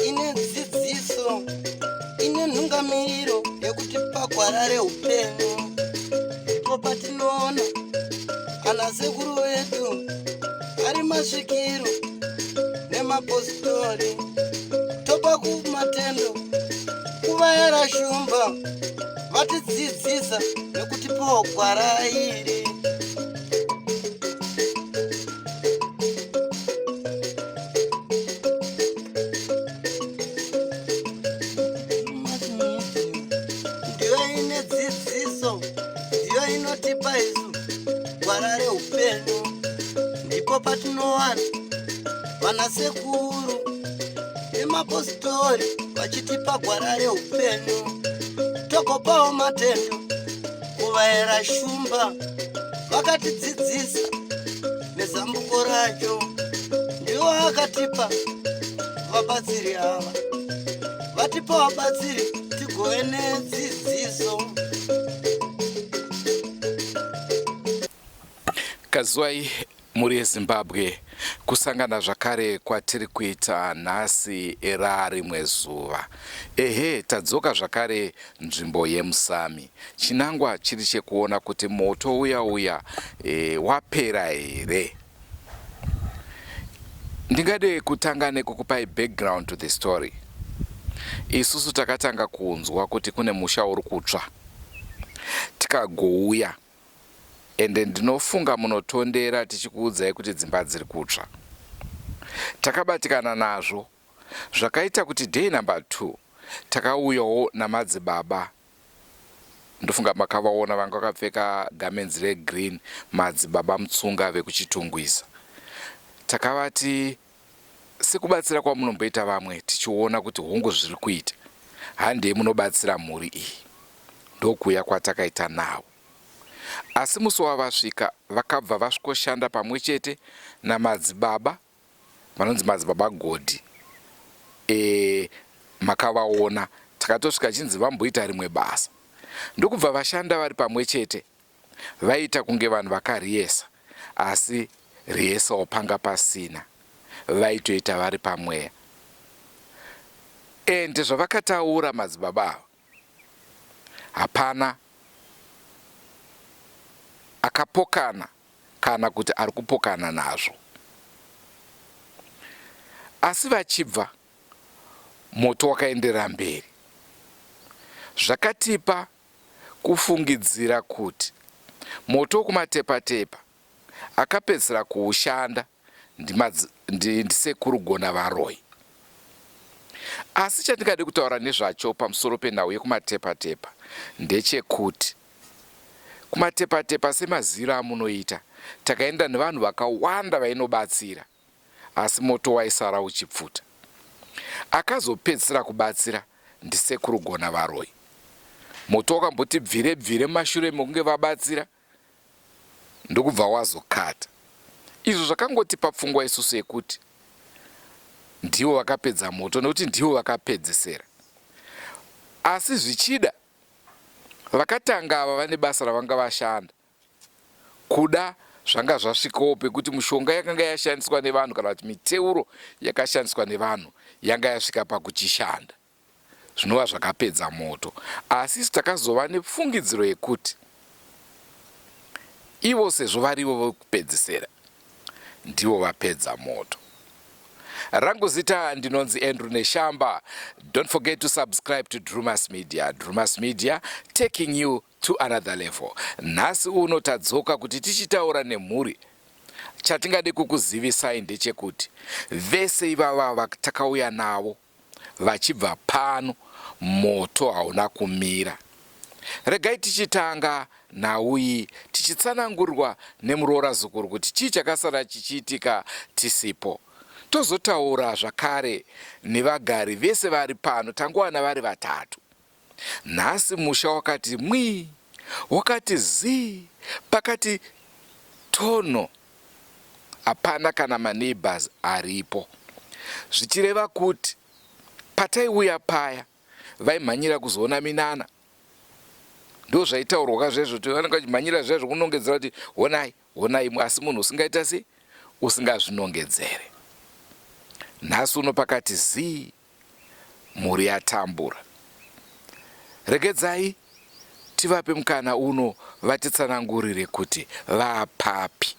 Ine dzidziso, ine nhungamiriro yekuti pagwara reupenyu ndipo patinoona ana sekuru vedu ari masvikiro nemapositori, topa kumatendo kuvayera shumba vatidzidzisa nekutipawo gwara iri. Ndiyo ine dzidziso, ndiyo inotipa isu gwara reupenyu, ndipo patinowana vanasekuru nemapositori vachitipa gwara reupenyu, togopawo matendo kuvaera shumba vakatidzidzisa nezambuko racho. Ndiwo akatipa vabatsiri ava, vatipa vabatsiri tigove nedzidziso. Kazuwai mhuri yeZimbabwe, kusangana zvakare kwatiri kuita nhasi rarimwe zuva. Ehe, tadzoka zvakare nzvimbo yeMusami. Chinangwa chiri chekuona kuti moto uya uya wapera here. Ndingade kutanga nekukupai background to the story. Isusu takatanga kunzwa kuti kune musha uri kutsva, tikagouya, ende ndinofunga munotondera tichikuudzai kuti dzimba dziri kutsva. Takabatikana nazvo zvakaita kuti day number 2 takauyawo namadzibaba. Ndofunga makavaona, vanga vakapfeka gamenzi regreen, Madzibaba Mutsunga vekuChitungwiza. Takavati sekubatsira kwamunomboita vamwe, tichiona kuti hongu zviri kuita, handei munobatsira mhuri iyi. Ndokuuya kwatakaita navo. Asi musi wavasvika vakabva vasvikoshanda pamwe chete namadzibaba vanonzi Madzibaba Godhi. Makavaona takatosvika chinzi vamboita rimwe basa, ndokubva vashanda vari pamwe chete. Vaiita kunge vanhu vakariyesa, asi rehearsal panga pasina, vaitoita vari pamweya. Ende zvavakataura madzibaba ava, hapana akapokana kana kuti ari kupokana nazvo. Asi vachibva, moto wakaenderera mberi. Zvakatipa kufungidzira kuti moto wekuMatepatepa akapedzisira kuushanda ndiSekuru Gonavaroyi. Asi chandingade kutaura nezvacho pamusoro penhau yekuMatepatepa ndechekuti kuMatepatepa, semaziviro amunoita, takaenda nevanhu vakawanda vainobatsira, asi moto waisara uchipfuta. Akazopedzisira kubatsira ndiSekuru Gonavaroyi. Moto wakamboti bvire bvire mumashure mekunge vabatsira, ndokubva wazokata. Izvo zvakangotipa pfungwa isusu yekuti ndivo vakapedza moto nekuti ndivo vakapedzesera. Asi zvichida vakatanga ava vane basa ravanga vashanda, kuda zvanga zvasvikawo pekuti mushonga yakanga yashandiswa nevanhu kana kuti miteuro yakashandiswa nevanhu yanga yasvika pakuchishanda, zvinova zvakapedza moto. Asi isu takazova nefungidziro yekuti ivo sezvo varivo vekupedzisera ndivo vapedza moto. Rangu zita ndinonzi Andrew Neshamba. Don't forget to subscribe to Drumas Media. Drumas Media, taking you to another level. Nhasi uno tadzoka kuti tichitaura nemhuri. Chatingade kukuzivisai ndechekuti vese ivava takauya navo vachibva pano, moto hauna kumira. Regai tichitanga nhau iyi tichitsanangurirwa nemuroora zukuru kuti chii chakasara chichiitika tisipo. Tozotaura zvakare nevagari vese vari pano, tangowana vari vatatu. Nhasi musha wakati mwii, wakati zii, pakati tono. Hapana kana maneighbors aripo. Zvichireva kuti pataiuya paya vaimhanyira kuzoona minana. Ndo zvaitaurwa ka zvezvo kuti vanenge vachimhanyira zvezvo kunongedzera kuti honai honai asi munhu usingaita sei usingazvinongedzere. Nhasi uno pakati zii mhuri yatambura. Regedzai tivape mukana uno vatitsanangurire kuti vapapi.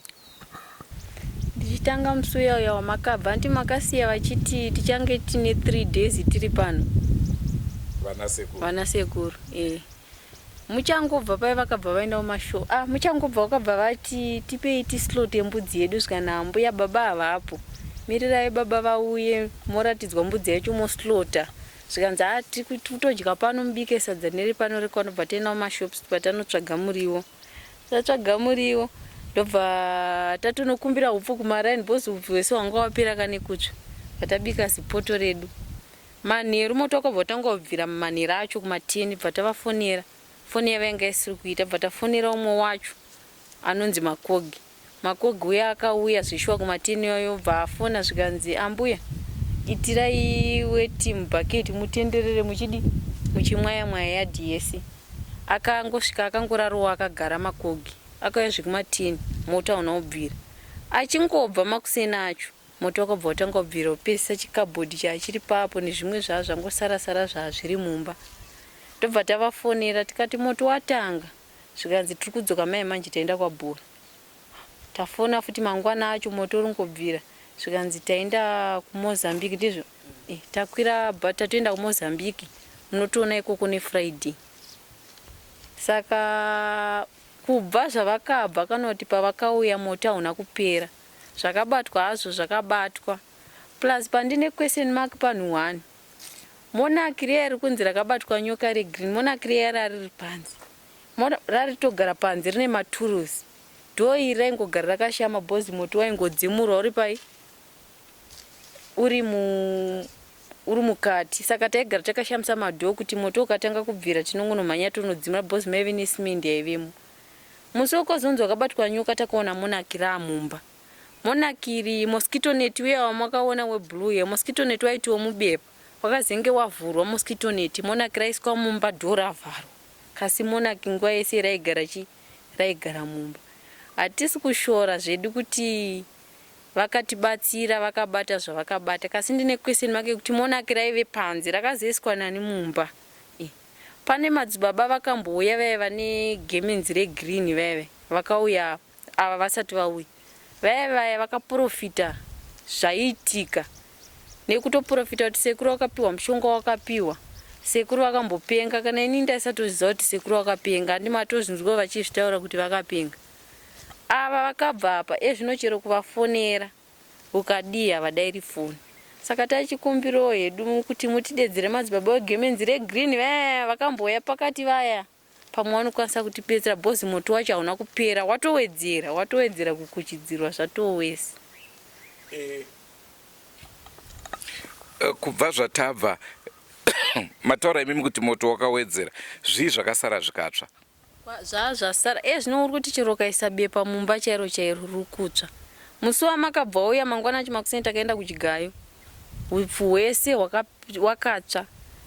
Ndichitanga musi uya uya wamakabva hanti makasiya vachiti tichange tine 3 days tiri pano. Vana sekuru. Vana sekuru eh. Muchangobva paye vakabva vaenda kumashow. Ah muchangobva vakabva vati tipei tislot yembudzi yedu zvikanzi ambuya baba havapo. Mirirai baba vauye moratidzwa mbudzi yacho moslota. Zvikanzi haa tiri kutodya pano mubike sadza nerepano rekwano bva taenda kumashops patanotsvaga muriwo. Tatsvaga muriwo ndobva tatonokumbira hupfu kumaraini because hupfu hwese hwanga wapera kane kutsva. Bva tabika zipoto redu. Manheru moto wakabva watanga kubvira mumanheru acho kuma10 bva tavafonera. Foni yavo yanga isiri kuita bva tafonera umwe wacho anonzi Makogi. Makogi uya akauya zveshuwa kuma10 iwayo bva afona zvikanzi ambuya itirai weti mubucket mutenderere muchidi muchimwaya mwaya yadhi yese. Akangosvika akangorarowo akagara Makogi. Akauya zvekuma10 moto hauna kubvira. Achingobva makuseni acho Moto wakabva watanga kubvira kupisa chikabhodhi chaachiri papo nezvimwe zvaa zvangosara sara zvaa zviri mumba. Tobva tavafonera tikati moto watanga zvikanzi tiri kudzoka mai manje taenda kwaBhora. Tafona futi mangwana acho moto uri kungobvira zvikanzi taenda kuMozambique ndizvo eh, takwira tatoenda kuMozambique munotoona ikoko neFriday. Saka kubva zvavakabva kana kuti pavakauya moto hauna kupera. Zvakabatwa hazvo zvakabatwa. Plus pandine question mark panhu one. Monarch riya rikunzi rakabatwa nyoka regreen monarch riya rariri panze. Raritogara panze rine maturusi. Door iri raingogara rakashama boz moto waingodzimurwa uri pai uri mu uri mukati saka taigara takashamisa madoor kuti moto ukatanga kubvira tinongonomhanya tonodzimura boz maive nesimende yaivemo. Musi wakwazonzi wakabatwa nyoka takaona monarch raamumba. Monarch iri mosquito net uya wamakaona weblue uya mosquito net waitiwo mubepa wakazenge wavhurwa mosquito net monarch raiswa mumba door ravharwa kasi monarch nguva yese raigara chi raigara mumba. Hatisi kushora zvedu kuti vakatibatsira vakabata zvavakabata kasi ndine question mark yekuti monarch raive panze rakazoiswa nani mumba. Pane madzibaba vakambouya vaya vane gemenzi regreen vaya vaya vakauya ava vasati vauya vaya vaya vakaprofita zvaiitika nekutoprofita kuti sekuru vakapiwa mushonga wakapiwa sekuru vakambopenga kana ini ndaisatoziva kuti sekuru vakapenga handi matozvinzwa vachizvitaura kuti vakapenga ava vakabva apa ezvino chero kuvafonera Ukadii havadairi foni. Saka tachikumbirawo hedu kuti mutidedzere madzibaba vegemenzi regreen vaya vakambouya pakati vaya pamwe vanokwanisa kutibetsera bhozi moto wacho hauna kupera watowedzera watowedzera kukuchidzirwa zvatowesi. Eh, kubva zvatabva mataura imimi kuti moto wakawedzera zvii zvakasara zvikatsva? Zvazvasara e zvino uri kuti chero ukaisa bepa mumba chairo chairo riri kutsva. Musi wamakabva wauya mangwana acho makuseni takaenda kuchigayo. Hupfu hwese hwakatsva.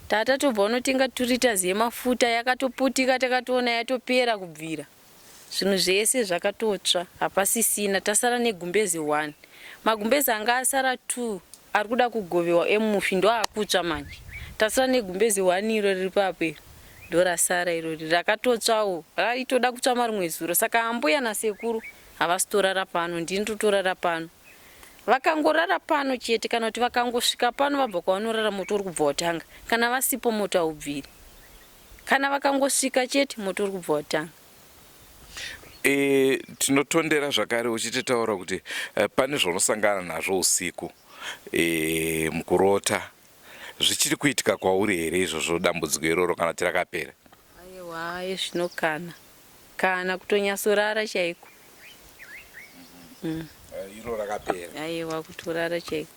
Tatatobva unotenga turitazi yemafuta yakatoputika takatoona yatopera kubvira. Zvinhu zvese zvakatotsva hapasisina tasara negumbeze one. Magumbeze anga asara two ari kuda kugovewa emufi ndoakutsva manje. Tasara negumbeze one iro riri papo iro. Ndorasara irori rakatotsvawo raitoda kutsva marimwe zuro saka ambuya nasekuru havasitorara pano ndini ndotorara pano vakangorara pano chete kana kuti vakangosvika pano vabva kwavanorara moto uri kubva watanga kana vasipo moto haubviri kana vakangosvika chete moto uri kubva watanga E, tinotondera zvakare uchititaura kuti e, pane zvaunosangana nazvo usiku e, mukurota Zvichiri kuitika kwauri here izvozvo dambudziko iroro kana kuti rakapera? Ayewa ezvino kana kana kutonyasorara chaiko. Mm. Uh, iro rakapera. Ayewa kutorara chaiko.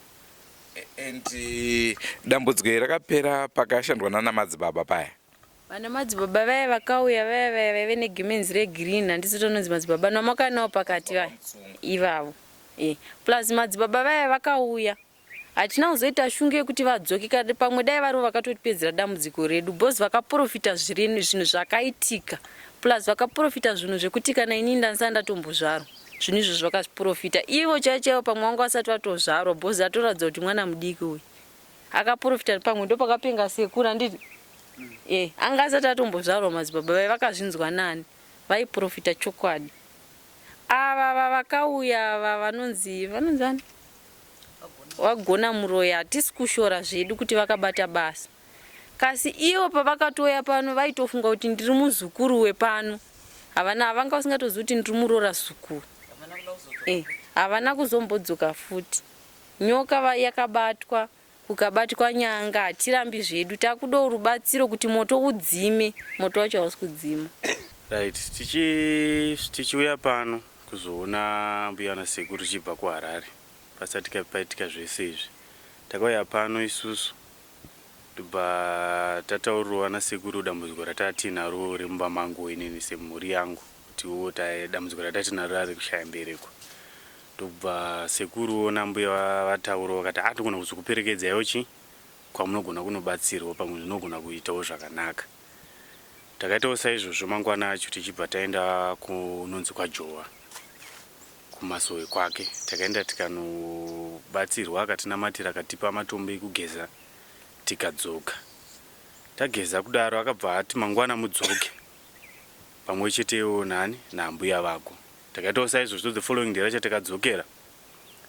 And eh, dambudziko iri rakapera pakashandwa nana madzibaba paya. Vana madzibaba vaya vakauya vaya vaya vaive negemenzi regreen handisi tononzi madzibaba namakanawo pakati vaya ivavo. Eh. Plus madzibaba vaya vakauya. Hatina kuzoita shungu yekuti vadzoke ka pamwe dai varivo vakatotipedzera dambudziko redu bcoz vakaporofita zvirini zvinhu zvakaitika plus vakaporofita zvinhu zvekuti kana inini ndandisati ndatombozvarwa zvinhu izvozvo vakazviporofita ivo chaivo chaivo pamwe vanga vasati vatozvarwa bcoz atoratidza kuti mwana mudiki uyu akaporofita pamwe ndopakapenga sekuru handiti e anga asati atombozvarwa madzibaba vaye vakazvinzwa nani vaiporofita chokwadi ava vavakauya ava vanonzi vanonzi ani Wagona muroyi hatisi kushora zvedu kuti vakabata basa kasi ivo pavakatouya pano vaitofunga kuti ndiri muzukuru wepano havana vanga vasingatozivi kuti ndiri muroora zukuru eh, havana kuzombodzoka futi nyoka yakabatwa kukabatwa nyanga hatirambi zvedu takudawo rubatsiro kuti moto udzime moto wacho hausi kudzima right tichi tichiuya pano kuzoona mbuya nasekuru tichibva kuharare Pasati paitika zvese izvi takauya pano isusu ndobva tataurirwa nasekuru dambudziko ratatinaro remumba mangu inini semhuri yangu kutiwo dambudziko ratatinaro rari kushaya mbereko ndobva sekuru nambuya vataura vakati a togona kuzokuperekedzaiwo chi kwamunogona kunobatsirwa pamwe zvinogona kuitawo zvakanaka Takaitawo saizvozvo mangwana acho tichibva taenda kunonzi kwaJowa kumasowe kwake. Takaenda tikanobatsirwa akatinamatira akatipa matombo ekugeza tikadzoka. Tageza kudaro akabva ati mangwana mudzoke pamwe chetewo nani naambuya vako. Takaitawo saizvozvo the following day racho takadzokera.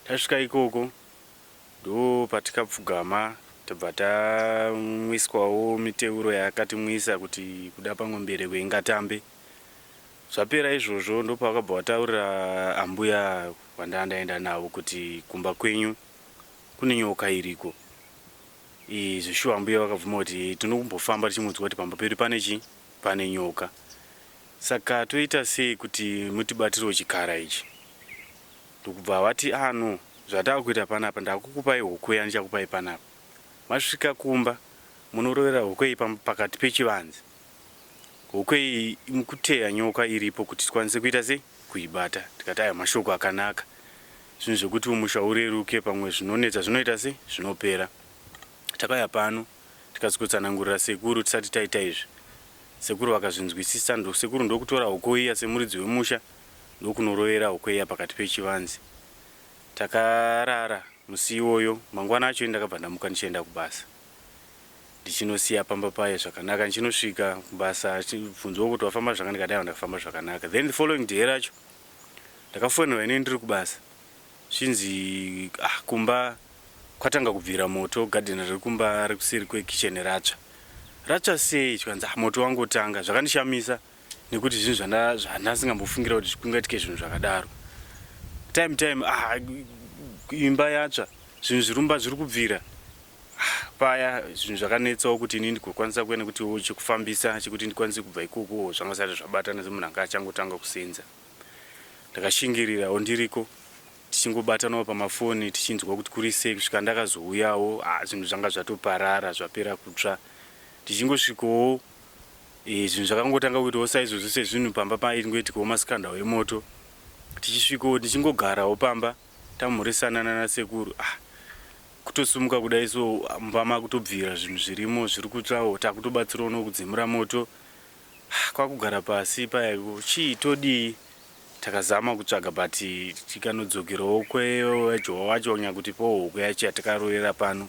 Tasvika ikoko Ndopatikapfugama tobva tamwiswawo miteuro yaakatimwisa kuti kuda pamwe mbereko ingatambe. Zvapera izvozvo ndopavakabva vataurira ambuya vandanga ndaenda navo kuti kumba kwenyu kune nyoka iriko. Zveshuwa ambuya vakabvuma kuti tinokumbofamba tichimuudzwa kuti pamba pedu pane chii? Pane nyoka. Saka toita sei kuti mutibatirewo chikara ichi? Ndokubva vati ah no zvatava kuita panapa ndakukupai hoko yandichakupai panapa. Masvika kumba munorovera hoko iyi pakati pechivanze. Hoko iyi mukuteya nyoka iripo kuti tikwanise kuita sei kuibata. Tikati aya mashoko akanaka. Zvinhu zvekuti umusha ureruke pamwe zvinonetsa zvinoita sei zvinopera. Takauya pano tikasvikotsanangurira sekuru tisati taita izvi. Sekuru vakazvinzwisisa sekuru ndokutora hoko iya semuridzi wemusha ndokunorovera hoko iya pakati pechivanze. Takarara musi iwoyo, mangwana acho ini ndakabva ndamuka ndichienda kubasa. Ndichinosiya pamba paye zvakanaka, ndichinosvika kubasa achibvunzwa kuti wafamba zvakanaka ndikati aiwa ndakafamba zvakanaka. Then the following day racho ndakafonerwa ini ndiri kubasa zvinzi ah, kumba kwatanga kubvira moto garden riri kumba rikuseri kwekitchen ratsva. Ratsva sei? Zvikanzi ah, moto wangotanga. Zvakandishamisa nekuti zvinhu zvandasingambofungira kuti kungaitike zvinhu zvakadaro time time ah, imba yatsva zvinhu zvirumba zviri kubvira ah, paya zvinhu zvakanetsawo kuti ini ndigokwanisa kuya nekuti chekufambisa chekuti ndikwanise kubva ikoko zvanga zvisati zvabatana semunhu anga achangotanga kusenza ndakashingirirawo ndiriko tichingobatanawo pamafoni tichinzwa kuti kuri sei kusvika ndakazouyawo ah, zvinhu zvanga zvatoparara zvapera kutsva tichingosvikowo Eh, zvinhu zvakangotanga kuitawo saizvozvo sezvinhu pamba paingoitikawo masikandao emoto tichisvikawo tichingogarawo pamba tamhoresana nana sekuru ah kutosumuka kudai so mumba makutobvira zvinhu zvirimo zviri kutsvawo takutobatsirawo nokudzimura moto ah, kwakugara pasi paya chii todii takazama kutsvaga but tikanodzokerawo kwejowa wacho nyakutipawo huku yacho yatakarovera pano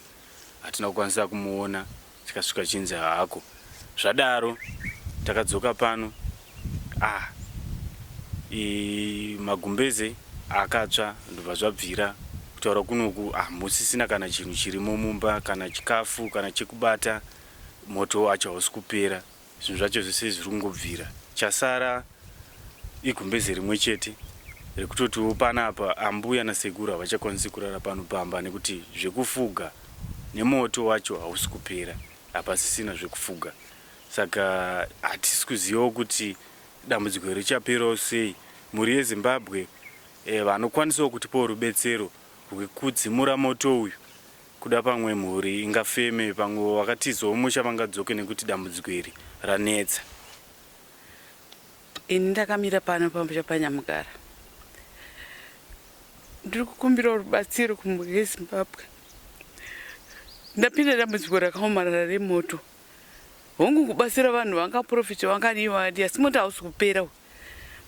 hatina kukwanisa kumuona Tikasvika chinzi haako. Zvadaro takadzoka pano ah i magumbeze akatsva ndobva zvabvira kutaura kunoku ah musisina kana chinhu chirimo mumba kana chikafu kana chekubata moto wacho hausi kupera zvinhu zvacho zvese zviri kungobvira chasara igumbeze rimwe chete rekutotiwo panapa ambuya nasekuru havachakwanisi kurara pano pamba nekuti zvekufuga nemoto wacho hausi kupera hapasisina zvekufuga saka hatisi kuzivawo kuti dambudziko richaperawo sei mhuri yezimbabwe eh, vanokwanisawo kutipawo rubetsero rwekudzimura moto uyu Kuda pamwe mhuri ingafeme pamwe vakatizawo musha vangadzoke nekuti dambudziko iri ranetsa. Ini ndakamira pano pamusha paNyamugara. Ndiri kukumbirawo rubatsiro kumhuri yeZimbabwe. Ndapinda dambudziko rakaomarara remoto. Hongu kubatsira vanhu vangaprofita vangadii vangadii asi moto hausi kupera uyu.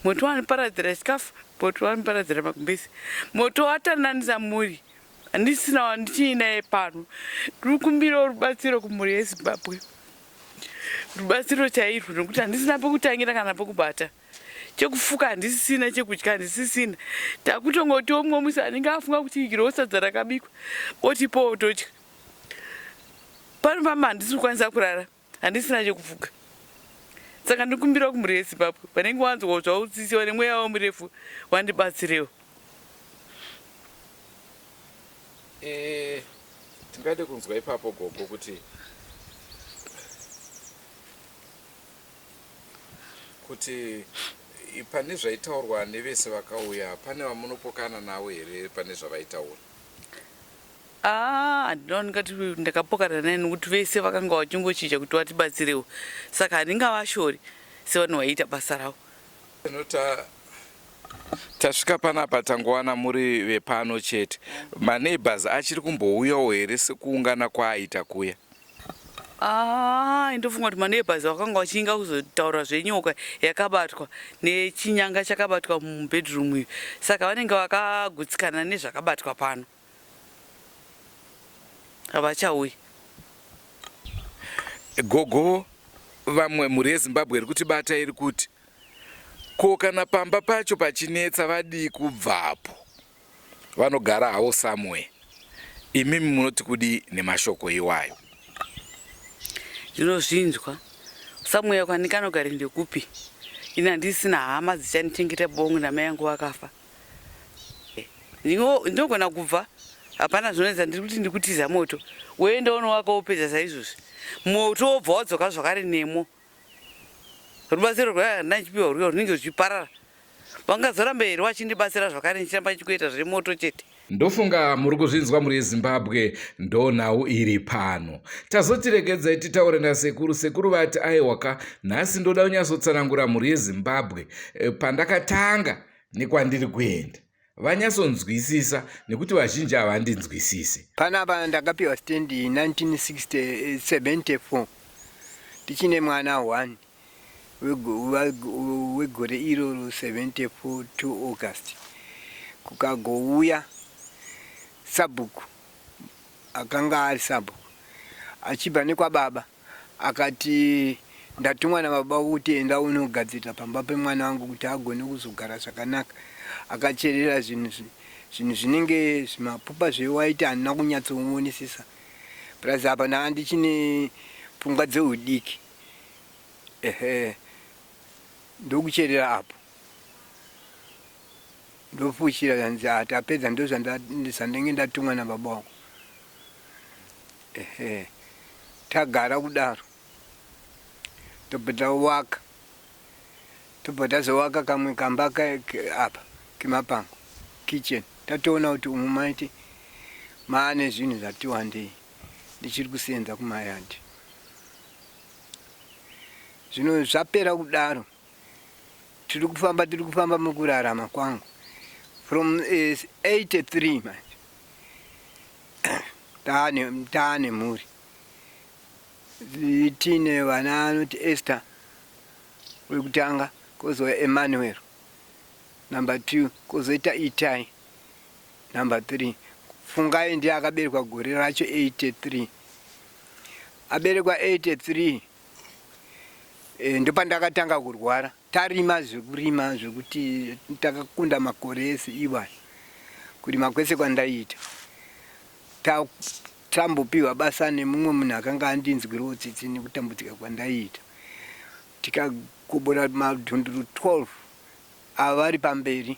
Moto waniparadzira chikafu, moto waniparadzira magumbezi, moto watandanisa mhuri. Handisina wandichiinaye pano. Ndiri kukumbirawo rubatsiro kumhuri yeZimbabwe. Rubatsiro chairwo nekuti handisina pekutangira kana pekubata. Chekufuka handisisina, chekudya handisisina. Takutongotiwo mumwe musi anenge afunga kuti igirawo sadza rakabikwa otipawo todya. Pano pamba handisi kukwanisa kurara, handisina chekufuka. Saka ndikumbirawo kumhuri yeZimbabwe vanenge vanzwawo zvavo tsitsi vane mweya wavo murefu vandibatsirewo. Eh, tingade kunzwa ipapo gogo kuti kuti pane zvaitaurwa nevese vakauya pane vamunopokana navo here pane zvavaitaura? Ah, handina ndingati ndakapokana naye nokuti vese vakanga vachingochinja kuti vatibatsirewo saka handingavashori sevanhu vaiita basa ravo. Nota tasvika panapa tangowana muri vepano chete maneighbors achiri kumbouyawo here sekuungana kwaaita kuya? Ah, ndofunga kuti maneighbors vakanga vachinga kuzotaura zvenyoka yakabatwa nechinyanga chakabatwa mubedroom iyo saka vanenge vakagutsikana nezvakabatwa pano havachauyi. Gogo vamwe mhuri yeZimbabwe iri kutibata iri kuti ko kana pamba pacho pachinetsa vadii kubvapo vanogara havo somewhere imimi munoti kudii nemashoko iwayo? Ndinozvinzwa somewhere kwandikanogare ndekupi ini handisina hama dzichandichengeta bongo namai yangu vakafa ndinogona kubva hapana zvinonetsa ndiri kuti ndikutiza moto woenda unowaka wopedza saizvozvi moto wobva wadzoka zvakare nemo Rubatsiro rwandachipiwa rwuya rwunenge ruchiparara. Vangazoramba here vachindibatsira zvakare ndichiramba ndichikuita zvemoto chete? Ndofunga muri kuzvinzwa mhuri yeZimbabwe ndonhau iri pano. Tazoti regedzai titaure nasekuru. Sekuru vati aiwa ka nhasi ndoda kunyatsotsanangura mhuri yeZimbabwe eh, pandakatanga nekwandiri kuenda. Vanyatsonzwisisa nekuti vazhinji havandinzwisise. Panapa ndakapiwa stand 1974 ndichine mwana one wegore iroro 74 to August kukagouya sabhuku akanga ari sabhuku achibva nekwababa Akati, Ndatumwa nababa vako kuti enda unogadzirira pamba pemwana wangu kuti agone kuzogara zvakanaka. Akacherera zvinhu zvinhu zvinenge zvimapupa zvewaiti handina kunyatsoonesesa. Plus apa ndanga ndichine pfungwa dzehudiki. Ehe. Ndokucherera apo. Ndofushira zvanzi ah tapedza ndozvandenge ndatumwa nababa wako. Ehe tagara kudaro tobva tawaka tobva tazowaka kamwe kamba apa kemapango kitchen tatoona kuti umu maiti maane zvinhu zvati wandei ndichiri kusenza kumayadhi zvino zvapera kudaro tiri kufamba tiri kufamba mukurarama kwangu from 83 eh, manje taane taane mhuri tine vana anoti Esther wekutanga kozouya Emmanuel number 2 kozoita Itai number 3 Fungai ndiye akaberekwa gore racho 83 aberekwa 83 e, ndopandakatanga kurwara Tarima zvekurima zvekuti takakunda makore ese iwayo kurima kwese kwandaiita. Tambopiwa basa nemumwe munhu akanga andinzwirawo tsitsi nekutambudzika kwandaiita. Tikagobora madhunduru 12 ava vari pamberi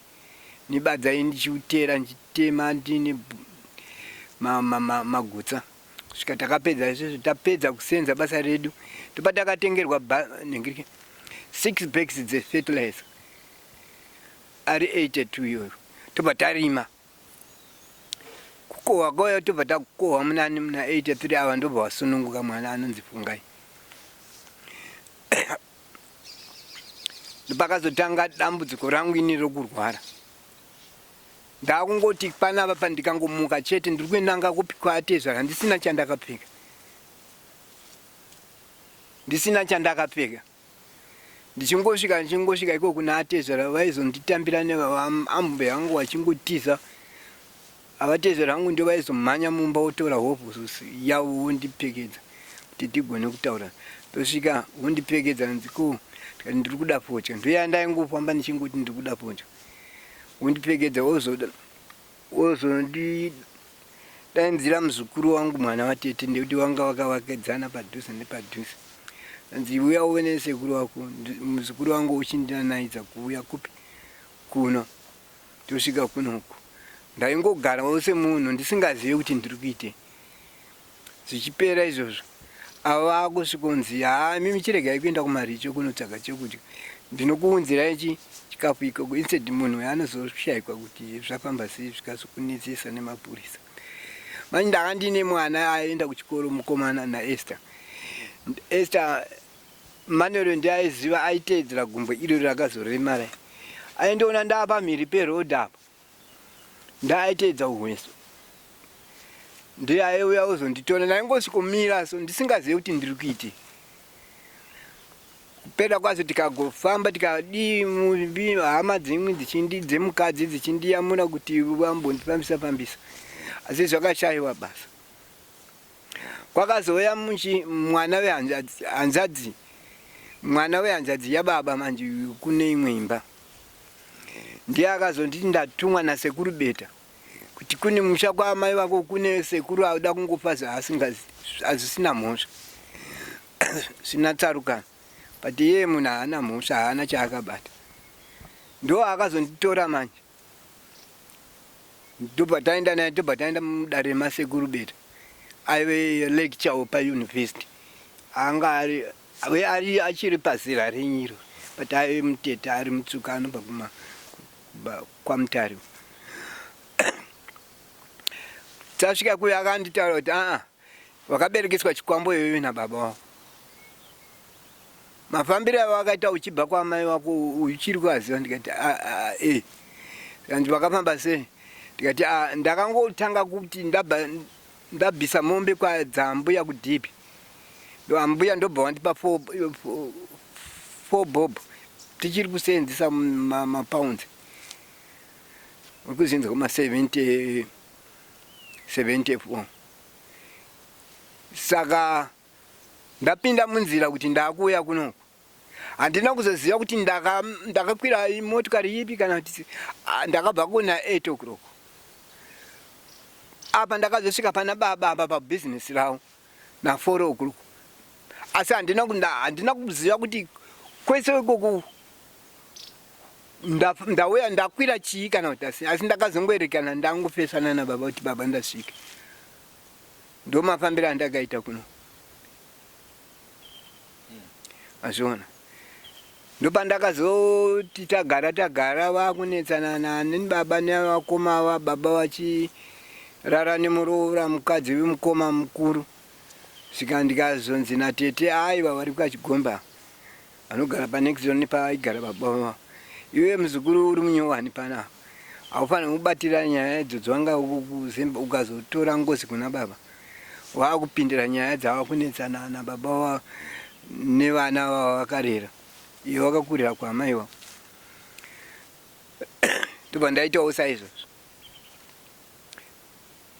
nebadza ini ndichiutera ndichitema ndine magutsa kusvika takapedza izvozvo tapedza kusenza basa redu ndopatakatengerwa nhingirike 6 bags dzefertilizer ari 82 iyoyo tobva tarima kukohwa koya tobva takohwa munani muna 83 ava ndobva wasununguka mwana anonzi Fungai ndopakazotanga dambudziko rangu ini rokurwara. Ndakungoti panapa pandikangomuka chete ndiri kuenanga kupi kwaatezvara ndisina chandakapfeka. Ndisina chandakapfeka. Ndichingosvika ndichingosvika iko kuna atezvara vaizonditambira neambuya vangu vachingotiza. Avatezvara vangu ndio vaizomhanya mumba votora hope yavo vondipfekedza kuti tigone kutaura. Tosvika vondipfekedza nzi ko ndikati ndiri kuda fodya. Ndoyandaingofamba ndichingoti ndiri kuda fodya. Wondipfekedza wozoda wozondidaidzira muzukuru wangu mwana watete ndekuti wanga wakavakedzana padhuze nepadhuze. Anzi uya uve nesekuru wako muzukuru wangu uchindinanaidza kuuya kupi kuno tosvika kuno uku. Ndaingogarawo semunhu ndisingazive kuti ndiri kuitei. Zvichipera izvozvo ava vakusvikonzi haa imimi chiregai kuenda kumaricho kunotsvaga chekudya ndinokuunzirai chi chikafu ikoko instead munhu uyo anozoshaikwa kuti zvafamba sei zvikazokunetsesa nemapurisa manje ndanga ndine mwana aenda kuchikoro mukomana naesther esther manuel ndiye aiziva aiteedzera gumbo iro rakazoremara aindiona ndaapamhiri peroad apa Ndaiteedza uhweso ndiye aiuya ozonditora ndaingosvikomira so ndisingazive kuti ndiri kuitei kupera kwazo tikagofamba tikadii hama dzimwe dzichindi dzemukadzi dzichindiyamura kuti vambondifambisa fambisa asi zvakashaiwa basa kwakazouya muchi mwana wehanzadzi mwana wehanzadzi yababa manje kune imwe imba Ndiye akazonditi ndatumwa nasekuru Beta kuti kune musha kwaamai vako kune sekuru anoda kungofa zvisina mhosva zvisina tsarukano but iye munhu haana mhosva haana chaakabata ndo akazonditora manje ndobva taenda naye ndobva taenda mudare masekuru Beta aive lecture pauniversity anga ari Ave ari achiri pazera renyu iro but aive mutete ari mutsuka anobva kuma kwaMutare. Tasvika kuya akanditaura kuti aa wakaberekeswa chikwambo iwewe nababa wako. Mafambiro avo akaita uchibva kwamai wako uchiri kuaziva ndikati eh. Kanzi wakafamba sei? Ndikati ndakangotanga kuti ndabva ndabvisa mombe kwadzambuya kudhibhi ambuya ndobva wandipa four bob tichiri kuseenzesa mapounds uri kuzinza kuma 70 74 saka ndapinda munzira kuti ndakuuya kunoku handina kuzoziva kuti ndakakwira motikari ipi kana kuti ndakabva kuna 8 o'clock apa ndakazosvika pana baba apa pabhizinesi ravo na 4 o'clock asi handina handina kuziva kuti kwese ikoku ndauya ndakwira chii kana kuti asi asi ndakazongoerekana ndangofesana nababa kuti baba ndasvika ndomafambiro andakaita kuno Mazviona? Ndopandakazoti tagara tagara vakunetsana nani baba nevakoma ava baba vachirara nemuroora mukadzi wemukoma mukuru. Svika ndikazonzi natete aiwa vari kwachigomba vanogara panext door nepaigara baba vavo. Iwe muzukuru uri munyowani panapa haufaniri kubatira nyaya idzodzo wanga ukazotora ngozi kuna baba. Wakupindira nyaya dzawakunetsana nababa wa nevana vavakarera iwe wakakurira kwamai wako ndobva ndaitawo saizvozvo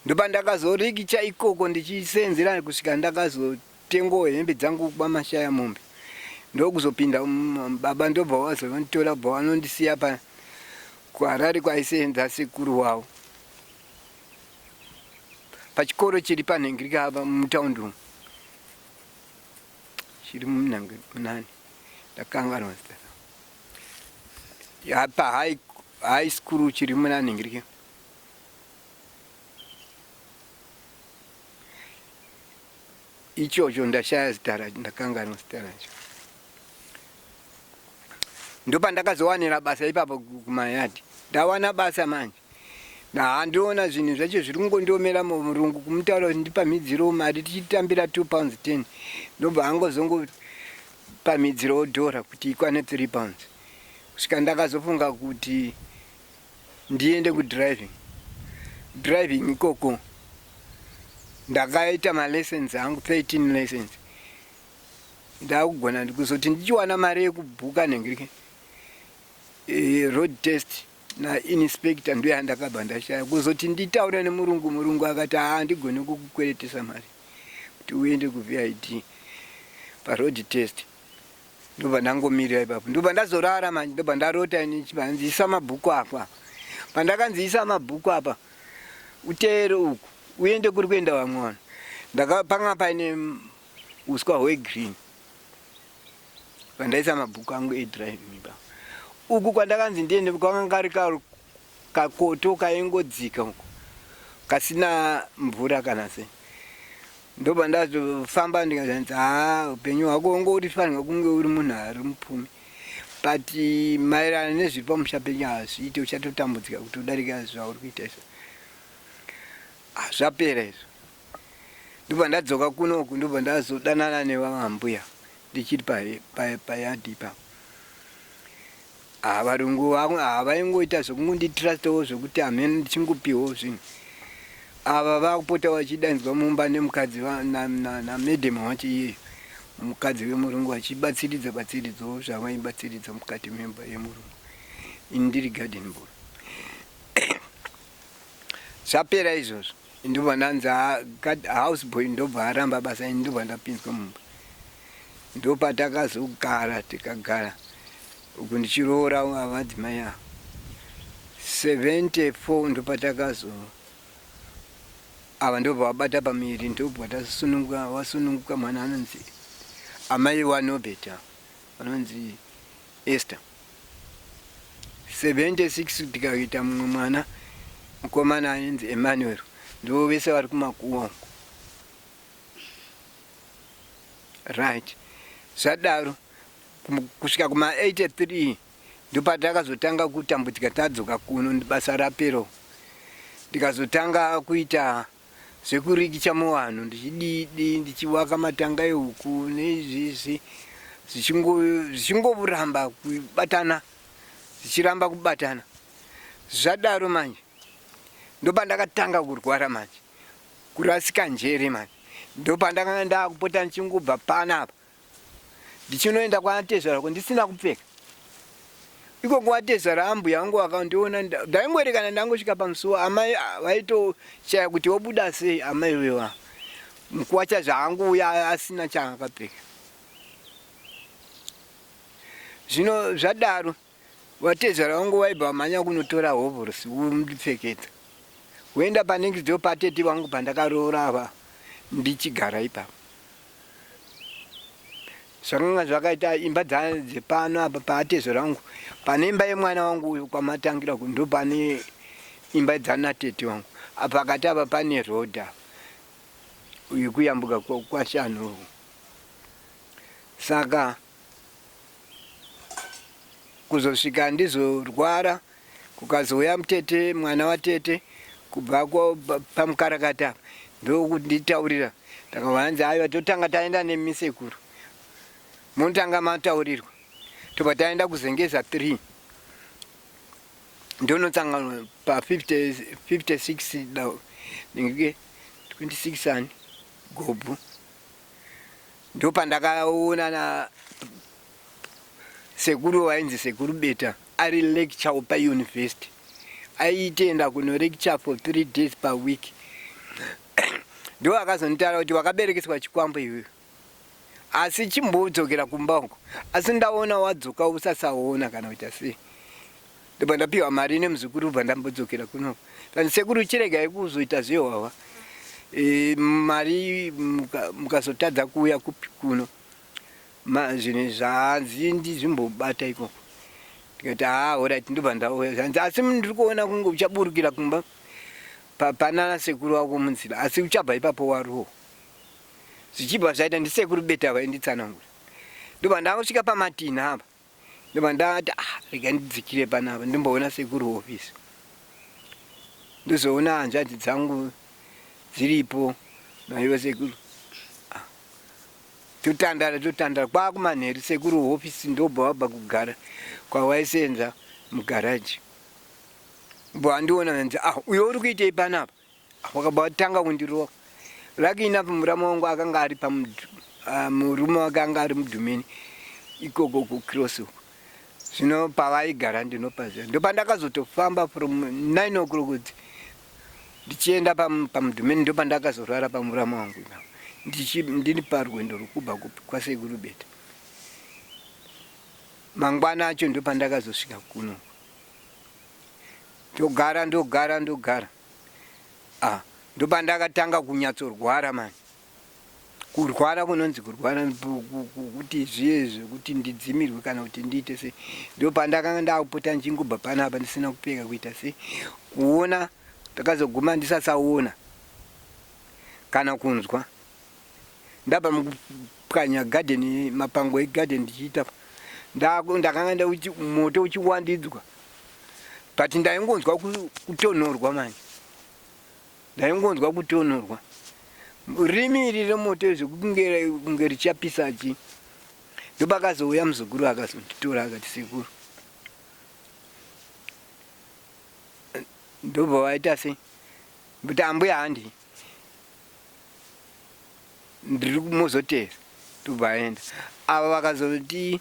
ndopandakazorikicha ikoko ndichisenzera kusvika ndakazotengawo hembe dzangu kwamashaya mombe ndokuzopinda baba ndobva wazonditora bva vanondisiya pa kuharare kwaisenza sekuru wavo pachikoro chiri panhengirika apa mutaundi umu chiri munani ndakanganwa zita pa high school chiri muna nhengirika ichocho ndashaya zita racho ndakanganwa zita racho ndopandakazowanira basa ipapo kumayadhi ndawana basa manje Handiona zvinhu zvacho zviri kungondiomera murungu kumutaura kuti ndipamhidzirewo mari tichitambira 2 pounds 10 ndobva angozongopamhidzirawo dhora kuti ikwane 3 pounds kusvika ndakazofunga kuti Ndiende kudriving driving ikoko ndakaita malessons angu 13 lessons ndakugona kuzoti ndichiwana mari yekubhuka nhengirike e, road test nainspector ndiyo yandakabva ndashaya kuzoti nditaure nemurungu murungu akati haa ndigone kukukweretesa mari kuti uende kuVID paroad test ndobva ndangomirira ipapo ndobva ndazorara manje ndobva ndarota ini chivanzi isa mabhuku ako apa pandakanzi isa mabhuku apa uteere uku uende kuri kuenda vamwe vanhu ndakapanga paine uswa hwegreen pandaisa mabhuku angu edriving ipapo uku kwandakanzi ndiende kwanga kari kakoto kaingodzika uku kasina mvura kana sei ndobva ndazofamba ndikazanzi haa upenyu hwako wange urifanirwa kunge uri munhu ari mupfumi but maererano nezviri pamusha penyu hazviite uchatotambudzika kuti udarika zvauri kuita izvo ah, zvapera izvo ndobva ndadzoka kunoku ndobva ndazodanana nevamambuya ndichiri payadhi ipapo ah, varungu vangu havaingoita zvekungonditrustawo zvekuti hamene ndichingopiwawo zvinhu ava vakupota vachidanzwa mumba nemukadzi namadam wacho iyeyo mukadzi wemurungu vachibatsiridza batsiridzawo zvavaibatsiridza mukati memba yemurungu ini ndiri garden boy zvapera izvozvo ndobva ndanzi house boy ndobva aramba basa ini ndobva ndapinzwa mumba ndopatakazogara tikagara uku ndichiroora vadzimai ava 74 ndopatakazo ava ndobva vabata pamiri ndobva tasununguka wasununguka mwana anonzi amai waNobert vanonzi Esther 76 tikaita mumwe mwana mukomana ainzi Emmanuel ndivo vese vari kumakuwa uko right zvadaro kusvika kuma 83 ndopatakazotanga kutambudzika tadzoka kuno basa rapero ndikazotanga kuita zvekurikicha muvanhu ndichididi ndichiwaka matanga ehuku neizvizvi zvichingouramba kubatana zvichiramba kubatana zvadaro manje ndopandakatanga kurwara manje kurasika njere manje ndopandakanga ndakupota ndichingobva panapa ndichinoenda kwaatezvara ko ndisina kupfeka iko kwatezvara ambuya vangu vakandiona ndaingoerekana ndangosvika pamusuwo amai vaitoshaya kuti wobuda sei amai vewa mukuwacha zvaanguuya asina chaakapfeka zvino zvadaro vatezvara vangu vaibva vamhanya kunotora hovhorosi vondipfekedza voenda panext door patete vangu pandakaroora ava ndichigara ipapo zvakanga zvakaita imba dzepano apa paatezvara vangu pane imba yemwana wangu uyu kwamatangira ku ndo pane imba dzanatete wangu pakati apa pane road apa yekuyambuka kwashanu saka kuzosvika ndizorwara kukazouya mutete mwana watete kubva pamukarakata apa ndokunditaurira ndakavanzi aiwa totanga taenda nemisekuru munotanga mataurirwa tobva taenda kuzengeza 3 ndonotsangana pa 56 ndinge 26 ani gobhu ndopandakaona na sekuru vainzi sekuru beta ari lecture pauniversity aitenda kunolecture for 3 days per week ndo akazonditaura kuti wakaberekeswa chikwambo iwewe asi chimbodzokera kumba uko asi ndaona wadzoka usasaona kana kuita sei ndobva ndapiwa mari nemuzukuru bva ndambodzokera kuno kani sekuru chiregai kuzoita zvehwahwa e, mari mukazotadza kuuya kupi kuno zvinhu zvanzi ndizvimbobata ikoko ndikati haa orit ndobva ndauya zvanzi asi ndiri kuona kunge uchaburukira kumba panana sekuru wako munzira asi uchabva ipapo warohwa zvichibva zvaita ndisekuru beta vainditsanangura ndobva ndangosvika pamatinha apa ndobva ndati ah rega ndidzikire panapa ndimboona sekuru office ndozoona hanzvadzi dzangu dziripo naivo sekuru ah, totandara totandara kwakumanheru sekuru hofisi ndobva wabva kugara kwawaisenza mugaraji. Mbwa andiona anzi ah uyo uri kuitei panapa? Ah, wakabva watanga kundirova. Lucky enough muramu wangu akanga ari pa murume wake anga ari mudhumeni ikoko kucross uko. Zvino pavaigara ndinopaziva. Ndopandakazotofamba from 9 o'clock kuti ndichienda pamudhumeni ndopandakazorara pamuramu wangu ipapo. Ndiri parwendo rwekubva kwasekuru Beta. Mangwana acho ndopandakazosvika kuno. Ndogara ndogara ndogara. Ah, ndopandakatanga kunyatsorwara mani. Kurwara kunonzi kurwara kuti zviye zvekuti ndidzimirwe kana kuti ndiite sei. Ndopandakanga ndakupota ndichingobva panapa ndisina kupfeka kuita sei. Kuona ndakazoguma ndisasaona kana kunzwa. Ndabva mukupwanya garden mapango egarden ndichiita ndakanga ndauchi moto uchiwandidzwa but ndaingonzwa kutonhorwa manje ndaingonzwa kutonhorwa rimi iri remoto izvo kunge kunge richapisa chi ndopakazouya muzukuru akazonditora akati sekuru ndobva waita sei but ambuya handi ndiri kumozotera ndobva aenda ava vakazoti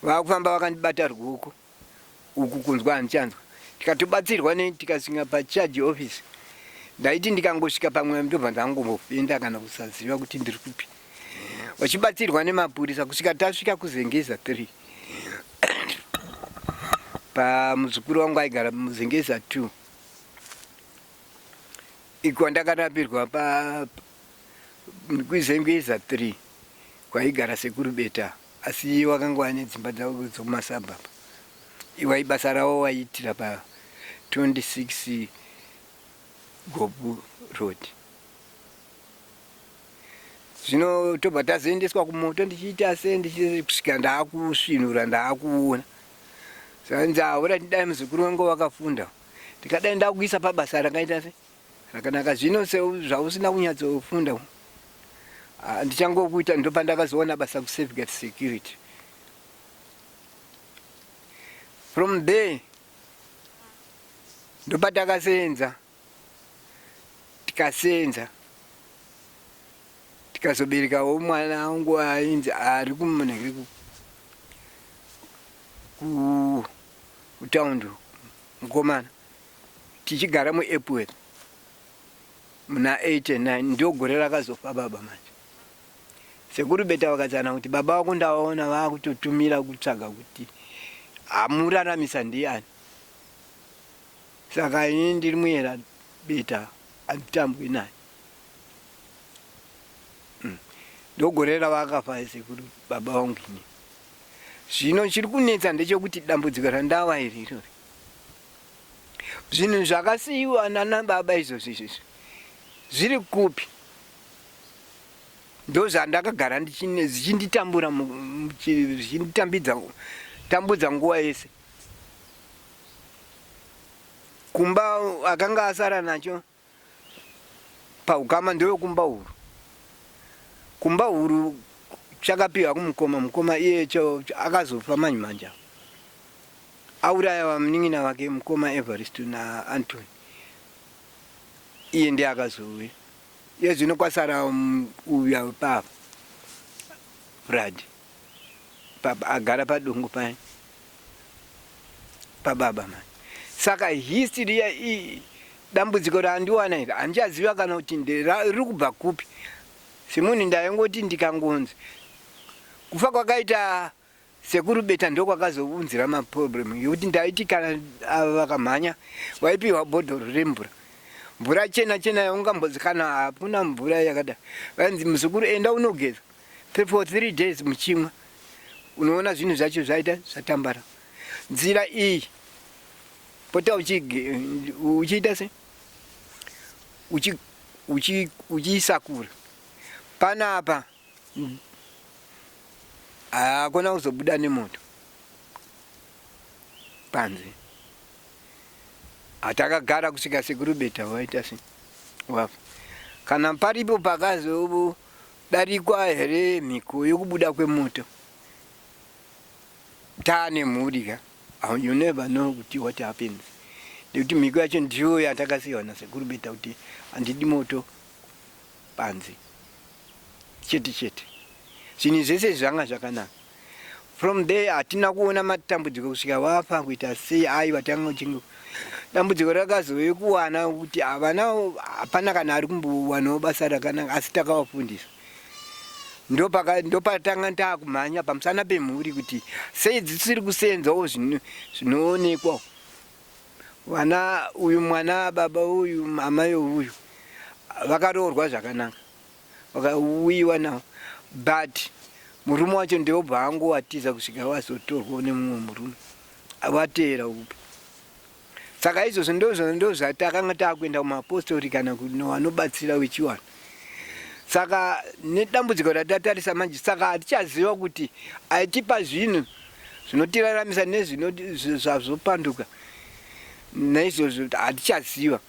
vakufamba vakandibata ruoko uku kunzwa handichanzwa tikatobatsirwa ne tikasvika pacharge office ndaiti ndikangosvika pamwe ndobva ndangomboenda kana kusaziva kuti ndiri kupi vachibatsirwa nemapurisa kusvika tasvika kuzengeza 3 pamuzukuru wangu aigara muzengeza 2 Iko ndakarapirwa pa kuZengeza 3 kwaigara sekuru Beta asi wakanga wane dzimba dzavo dzokumasabhabha. Iwai basa ravo waiitira pa 26 Gobu Road. Zvino tobva tazoendeswa kumoto ndichiita se ndichiita kusvika ndaakusvinura ndaakuona. Saka nzi dai muzukuru wangu wakafunda. Ndikadai ndakuisa pabasa rakaita se rakanaka zvino zvausina kunyatsofunda ah, ndichangokuita ndopandakazoona basa kusafeguard security from there ndopatakasenza tikasenza tikazoberekawo mwana wangu ainzi ari kumunhekiri kutaundi mukomana tichigara muEpworth muna 89 ndio gore rakazofa baba manje sekuru beta vakatsana kuti baba vako ndavaona vakutotumira kutsvaga kuti amuraramisa ndiani saka ini ndiri muyera beta anditambwi naye Ndogore ravakafa sekuru baba vangu ini. Zvino chiri kunetsa ndechekuti dambudziko randava iri irori. Zvinhu zvakasiyiwa nana baba izvozvo izvozvo zviri kupi? Ndozvandakagara zvichinditambura zvichinditambidza tambudza nguva yese. Kumba akanga asara nacho paukama ndewekumba huru kumba huru chakapiwa kumukoma mukoma iye akazofa manje manje auraya vamunin'ina vake mukoma Evarist naAntony iye ndiye akazouya iye zvino kwasara uya papa Brad papa agara padongo paya pababa mani saka history ya dambudziko randiwana iri handichaziva kana kuti riri kubva kupi semunhu ndaingoti ndikangonzi kufa kwakaita sekuru beta ndokwakazounzira maproblem yekuti ndaiti kana ava vakamhanya waipiwa bhodhoro remvura mvura chena chena yaungambonzi kana hakuna mvura yakada vainzi muzukuru enda unogeza for 3 days muchimwa unoona zvinhu zvacho zvaita zvatambara nzira iyi pota uchiita se uchiisakura panapa hakuna kuzobuda nemoto panze hatakagara kusvika sekuru beta waita se wafa kana paripo pakazodarikwa here mhiko yokubuda kwemoto taane mhuri ka you never know kuti what happens. Nekuti mhiko yacho ndiyo yatakasiiwa nasekuru Beta kuti handidi moto panze chete chete. Zvinhu zvese zvanga zvakanaka. From there hatina kuona matambudziko kusvika wafa kuita sei aiwa tanga uchingo dambudziko rakazove kuwana kuti havana hapana kana ari kumbowanawo basa rakanaka asi takavafundisa ndopatanga taakumhanya pamusana pemhuri kuti sei dzisiri kuseenzawo zvinoonekwa vana uyu mwana baba uyu amai uyu vakaroorwa zvakanaka vakauyiwa nawo but murume wacho ndobva angowatiza kusvika wazotorwa nemumwe murume wateera upi saka izvozvo ndozvo ndozvatakanga takuenda kumapostori kana vanobatsira vechiwana saka nedambudziko ratatarisa manje saka hatichaziva kuti aitipa zvinhu zvinotiraramisa nezvazvopanduka naizvozvo hatichaziva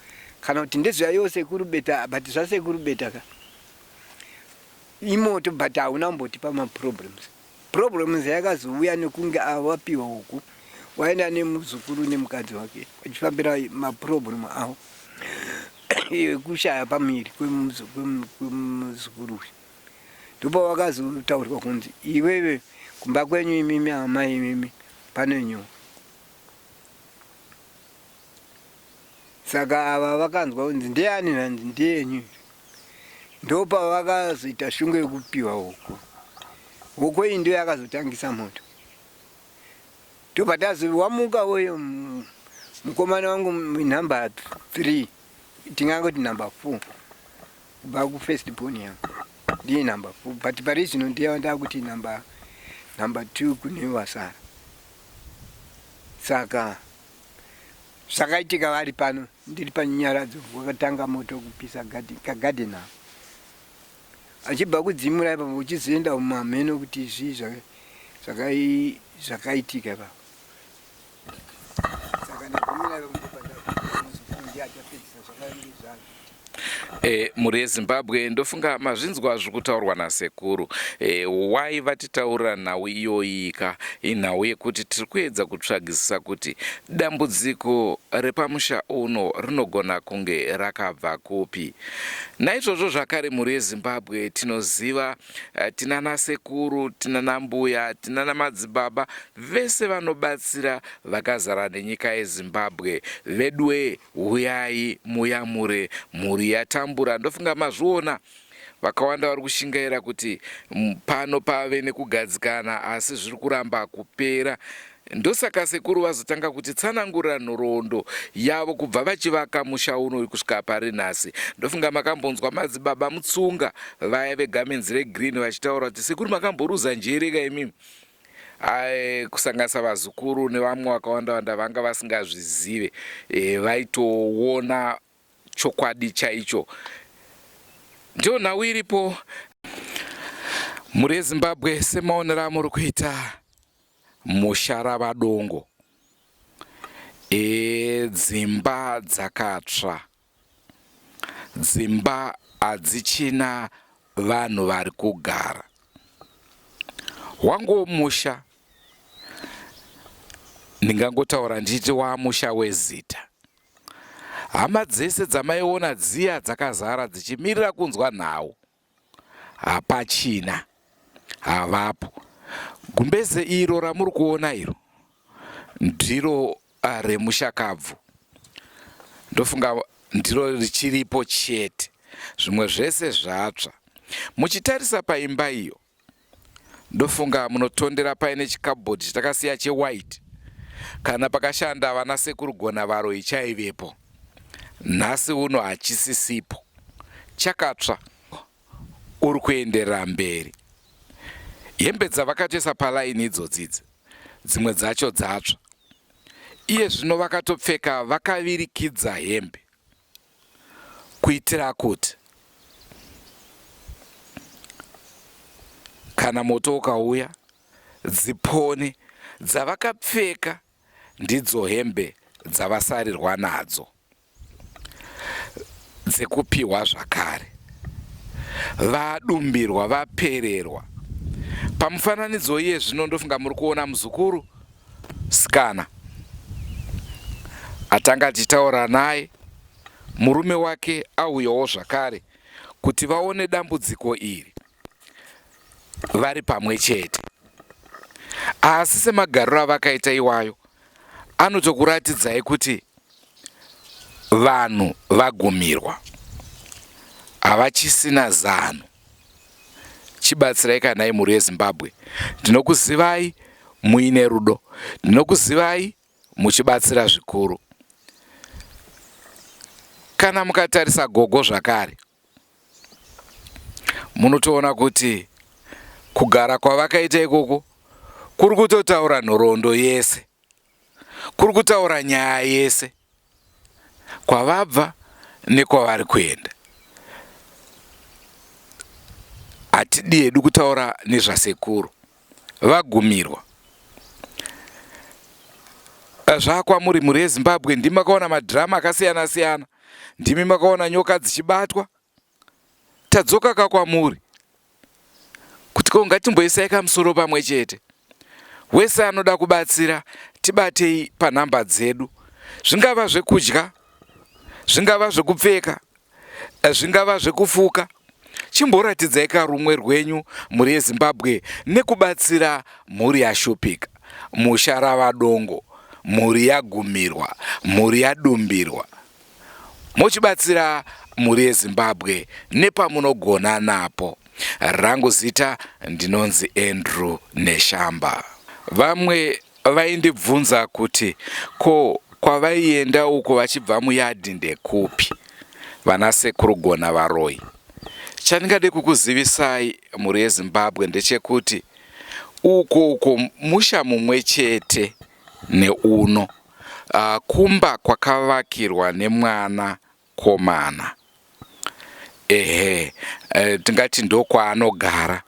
kana kuti ndezvaiwo sekuru beta but zvasekuru beta ka imoto but hauna kumbotipa maproblems Problems yakazouya nekunge wapiwa huku waenda nemuzukuru nemukadzi wake vachifambira maproblem avo ekushaya pamiri kwemuzukuru uyu ndopawakazotaurirwa kunzi iwewe kumba kwenyu imimi amai imimi pane nyoka Saka ava vakanzwa kunzi ndeyani nhanzi ndeyenyu ndopavakazoita shungu yekupiwa huku. Huku iyi ndiyo yakazotangisa moto. Ndobva tazi wamuka uyo mukomana wangu number 3 tingangoti number 4 kubva kufirst born yangu ndiye number 4 but pari zvino ndiye ndakuti number number 2 kune vasara saka Zvakaitika vari pano ndiri panyaradzo wakatanga moto kupisa kagarden ako achibva kudzimura ipapo uchizoenda mumamheno kuti zvii zvakaitika ipapo saka ndagumira ipapo ndopanda achapedzisa zvakange zvazvo E, mhuri yezimbabwe ndofunga mazvinzwa zviri kutaurwa nasekuru e, why vatitaurira nhau iyoyika inhau yekuti tiri kuedza kutsvagisisa kuti dambudziko repamusha uno rinogona kunge rakabva kupi naizvozvo zvakare mhuri yezimbabwe tinoziva eh, tinana sekuru tinana mbuya tinana madzibaba vese vanobatsira vakazara nenyika yezimbabwe veduwee Huyai muyamure mhuri yatambura ndofunga mazviona vakawanda vari kushingaira kuti pano pave nekugadzikana asi zviri kuramba kupera ndosaka sekuru vazotanga kuti tsanangurira nhoroondo yavo kubva vachivaka musha uno kusvika pari nhasi ndofunga makambonzwa madzibaba mutsunga vaya vegamenzi regreen vachitaura kuti sekuru makamboruza njere ka imimi Ae, kusanganisa vazukuru nevamwe vakawanda wanda vanga vasingazvizive e, vaitoona chokwadi chaicho. Ndiyo nhau iripo mhuri yeZimbabwe semaonero amuri kuita musha ravadongo e, dzimba dzakatsva Dzimba hadzichina vanhu vari kugara. Wangu musha ndingangotaura ndichiti waamusha wezita. Hama dzese dzamaiona dziya dzakazara dzichimirira kunzwa nhau hapachina, havapo. Gumbeze iro ramuri kuona iro ndiro remushakabvu ndofunga ndiro richiripo chete zvimwe zvese zvatsva muchitarisa paimba iyo ndofunga munotondera paine chikabhodhi chatakasiya chewhite kana pakashanda vana sekuru gona varoyi chaivepo nhasi uno hachisisipo chakatsva uri kuenderera mberi. Hembe dzavakatoisa palaini idzodzi idzi dzimwe dzacho dzatsva. Iye zvino vakatopfeka vakavirikidza hembe kuitira kuti kana moto ukauya dzipone. Dzavakapfeka ndidzo hembe dzavasarirwa nadzo. dzekupihwa zvakare. Vadumbirwa vapererwa. Pamufananidzo iye zvino ndofunga muri kuona muzukuru sikana. Atanga tichitaura naye, murume wake auyawo zvakare kuti vaone dambudziko iri vari pamwe chete. Asi semagariro avakaita iwayo anotokuratidzai kuti vanhu vagumirwa, havachisina zano. Chibatsirai kanai mhuri yeZimbabwe. Ndinokuzivai muine rudo, ndinokuzivai muchibatsira zvikuru. Kana mukatarisa gogo zvakare, munotoona kuti kugara kwavakaita ikoko kuri kutotaura nhoroondo yese, kuri kutaura nyaya yese, kwavabva nekwavari kuenda. Hatidi hedu kutaura nezvasekuru vagumirwa. Zvakwamuri mhuri yeZimbabwe, ndimi makaona madhirama akasiyana siyana, ndimi makaona nyoka dzichibatwa. Tadzoka ka kwamuri kuti ko ngatimboisai kamusoro pamwe chete. Wese anoda kubatsira tibatei panhamba dzedu, zvingava zvekudya, zvingava zvekupfeka, zvingava zvekufuka. Chimboratidzai karumwe rwenyu mhuri yeZimbabwe nekubatsira mhuri yashupika, musha rava dongo, mhuri yagumirwa, mhuri yadumbirwa. Mochibatsira mhuri yeZimbabwe nepamunogona napo. Rangu zita ndinonzi Andrew Neshamba. Vamwe vaindibvunza kuti ko kwavaienda uko vachibva muyadhi ndekupi? Vana sekuru Gona varoyi. Chandingade kukuzivisai mhuri yeZimbabwe ndechekuti uko uko musha mumwe chete neuno. Uh, kumba kwakavakirwa nemwana komana. Ehe, eh, tingati ndokwaanogara.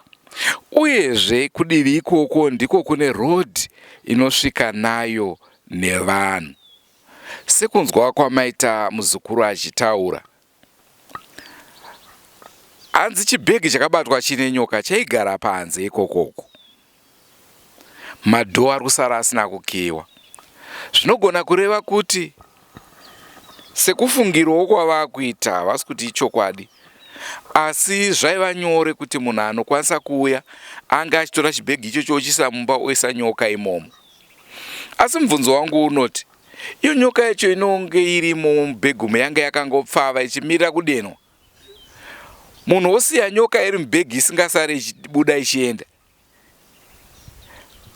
Uyezve kudivi ikoko ndiko kune road inosvika nayo nevanhu. Sekunzwa kwamaita muzukuru achitaura, hanzi chibhegi chakabatwa chine nyoka chaigara panze ikokoko. Madhoo ari kusara asina kukiiwa. Zvinogona kureva kuti sekufungirwawo kwavakuita havasi kuti ichokwadi asi zvaiva nyore kuti munhu anokwanisa kuuya ange achitora chibhegi ichocho ochiisa mumba oisa nyoka imomo. Asi mubvunzo wangu unoti iyo nyoka yacho inonge irimo mubhegi umu yange yakangopfava ichimirira kudenwa munhu wosiya nyoka iri mubhegi isingasari ichibuda ichienda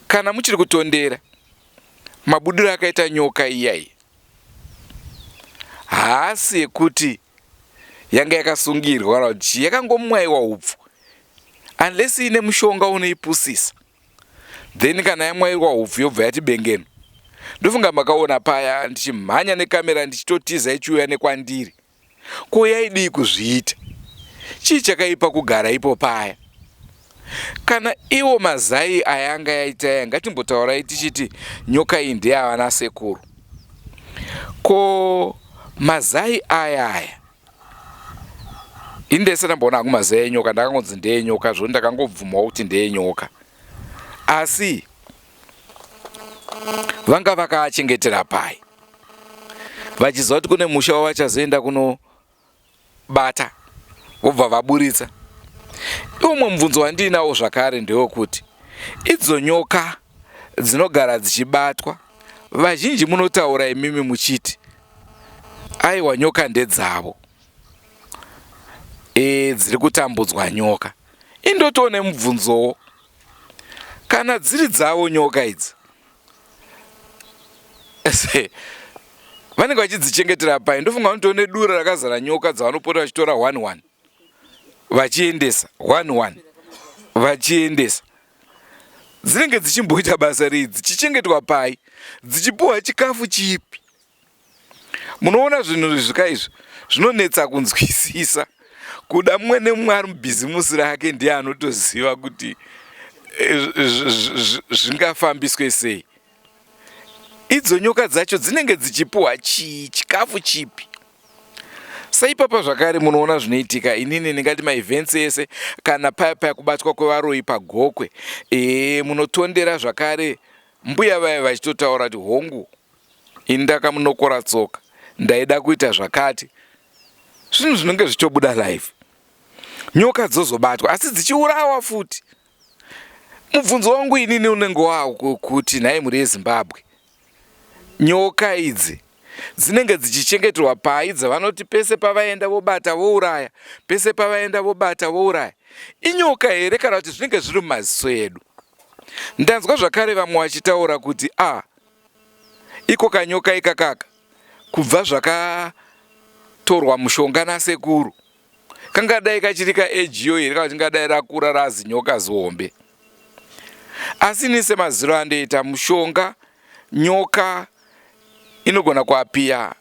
kana muchiri kutondera mabudiro akaita nyoka iya iyi haasi ekuti yanga yakasungirwa kana kuti chii yakangomwaiwa hupfu unless ine mushonga unoipusisa then kana yamwairwa hupfu yobva yati bengenu ndofunga makaona paya ndichimhanya nekamera ndichitotiza ichiuya nekwandiri Ko yaidii kuzviita? Chii chakaipa kugara ipo paya? Kana iwo mazai ayanga yaita aya ngatimbotaurai tichiti nyoka iyi ndeyavana sekuru. Ko mazai aya aya ini ndese ndamboona hangu mazai enyoka ndakangonzi ndeenyoka zvo ndakangobvumawo kuti ndeenyoka asi vanga vakaachengetera pai vachiziva kuti kune musha wavachazoenda kunobata vobva vaburitsa. Umwe mubvunzo wandiinawo zvakare ndewekuti idzo nyoka dzinogara dzichibatwa vazhinji munotaura imimi muchiti aiwa nyoka ndedzavo e, dziri kutambudzwa nyoka indotoone mubvunzowo kana dziri dzavo nyoka idzi vanenge vachidzichengetera pai ndofunga vanotoone dura rakazara nyoka dzavanopota vachitora one one vachiendesa one one vachiendesa dzinenge dzichimboita basa rei dzichichengetwa pai dzichipuwa chikafu chipi Munoona zvinhu izvi ka izvi zvinonetsa kunzwisisa. Kuda mumwe nemumwe ari mubhizimusi rake ndiye anotoziva kuti eh, zvingafambiswe sei. Idzo nyoka dzacho dzinenge dzichipuwa chii, chikafu chipi? Saipapa zvakare munoona zvinoitika inini ndingati maevents ese kana paya paya kubatwa kwevaroyi pagokwe ee munotondera zvakare mbuya vaya vachitotaura kuti hongu. Ini ndakamunokora tsoka, ndaida kuita zvakati. Zvinhu zvinenge zvichobuda live. Nyoka dzozobatwa asi dzichiurawa futi. Mubvunzo wangu inini unenge wakuti nhai mhuri yeZimbabwe, nyoka idzi dzinenge dzichichengeterwa pai dzavanoti pese pavaenda vobata vouraya, pese pavaenda vobata vouraya? Inyoka here kana kuti zvinenge zviri mumaziso edu? Ndanzwa zvakare vamwe vachitaura kuti a ah, iko kanyoka ikakaka kubva zvakatorwa mushonga nasekuru kangadai kachiri kaejiyo here kana kuti ngadai rakura razinyoka zihombe asi ini semaziro andoita mushonga nyoka inogona kuapiya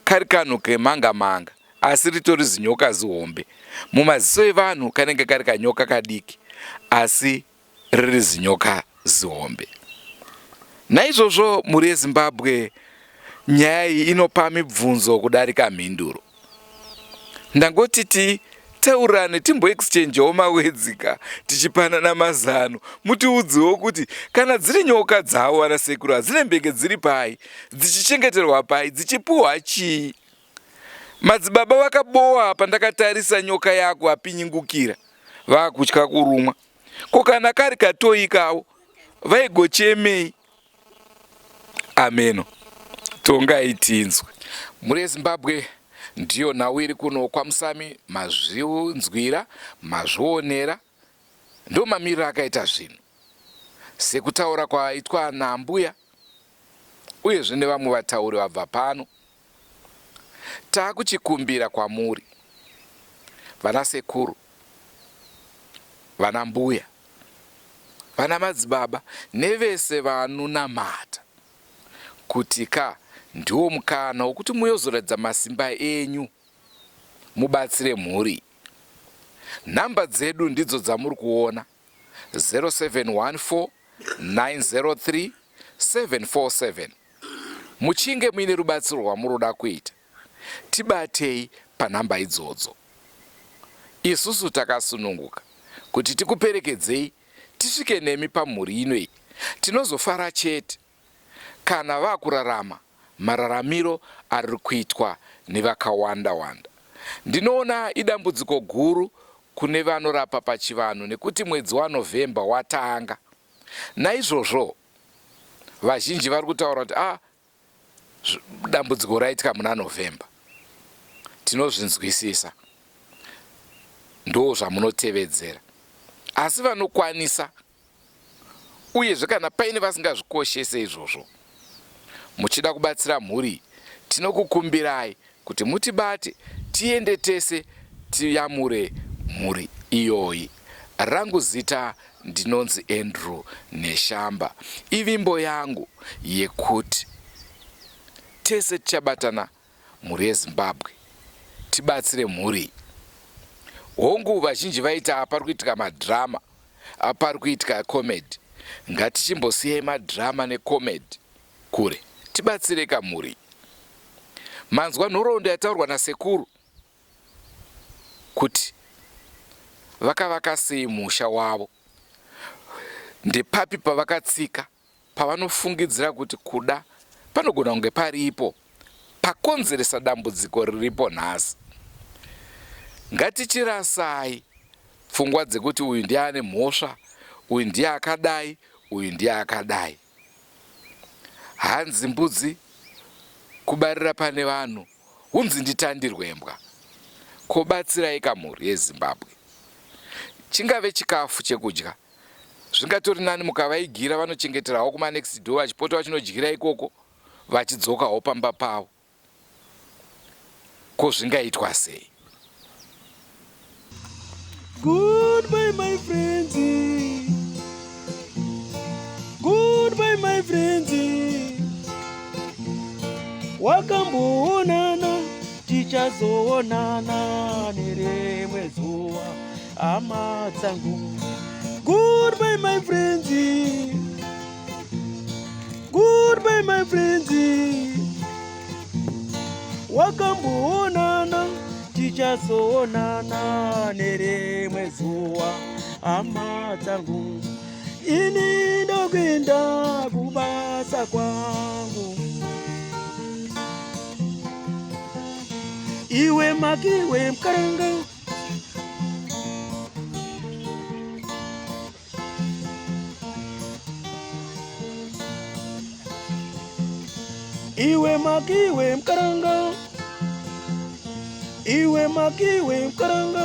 kari kanhu kemanga manga asi ritori zinyoka zihombe mumaziso evanhu kanenge kari kanyoka kadiki asi riri zinyoka zihombe. Naizvozvo mhuri yeZimbabwe nyaya iyi inopa mibvunzo kudarika mhinduro. Ndangoti titaurirane timboexchangewo mawedzika tichipanana mazano mutiudzewo kuti kana dziri nyoka dzavo vana sekuru hadzinembenge dziri pai dzichichengeterwa pai dzichipuhwa chii. Madzibaba vakabowa pandakatarisa nyoka yako apinyingukira vakutya kurumwa. Ko kana kari katoyi kavo vaigochemei? Ameno. Tongai tinzwe. Mhuri yeZimbabwe ndiyo nhau iri kuno kwaMusami mazvinzwira mazvionera ndomamiriro akaita zvinhu sekutaura kwaitwa naambuya uyezve nevamwe vatauri vabva pano. Takuchikumbira kwamuri vana sekuru, vana mbuya, vana madzibaba nevese vanonamata kuti ka ndiwo mukana wokuti muyozoratidza masimba enyu mubatsire mhuri. Nhamba dzedu ndidzo dzamuri kuona 0714 903 747. Muchinge muine rubatsiro rwamuroda kuita, tibatei panhamba idzodzo. Isusu takasununguka kuti tikuperekedzei tisvike nemi pamhuri ino iyi. Tinozofara chete kana vakurarama mararamiro ariri kuitwa nevakawanda wanda. Ndinoona idambudziko guru kune vanorapa pachivanhu nekuti mwedzi waNovember watanga. Naizvozvo vazhinji vari kutaura kuti ah, dambudziko raitika muna November. Tinozvinzwisisa, ndo zvamunotevedzera, asi vanokwanisa uyezve kana paine vasingazvikoshese izvozvo muchida kubatsira mhuri, tinokukumbirai kuti mutibate tiende tese tiyamure mhuri iyoyi. Rangu zita ndinonzi Andrew Neshamba. Ivimbo yangu yekuti tese tichabatana mhuri yeZimbabwe tibatsire mhuri iyi. Hongu vazhinji vaiti apa pari kuitika madrama, apa pari kuitika comedy. Ngatichimbosiyai madrama necomedy kure tibatsire kamhuri iyi. Manzwa nhoroondo yataurwa nasekuru kuti vakavaka sei musha wavo, ndepapi pavakatsika pavanofungidzira kuti kuda panogona kunge paripo pakonzeresa dambudziko riripo nhasi. Ngatichirasai pfungwa dzekuti uyu ndiye ane mhosva, uyu ndiye akadai, uyu ndiye akadai. Hanzi mbudzi kubarira pane vanhu hunzi nditandirwe mbwa. Ko batsirai ka mhuri yeZimbabwe. Chingave chikafu chekudya zvingatori nani mukavaigira vanochengeterawo kuma next door vachipota vachinodyira ikoko vachidzokawo pamba pavo. Ko zvingaitwa sei? Goodbye my friends. Goodbye my friends. Wakamboonana tichazoonana nerimwe zuva hama dzangu. Goodbye my friends. Goodbye my friends. Wakamboonana tichazoonana nerimwe zuva hama dzangu. Ini ndokuenda kubasa kwangu. Iwe makiwe mukaranga. Iwe makiwe mukaranga. Iwe makiwe mukaranga.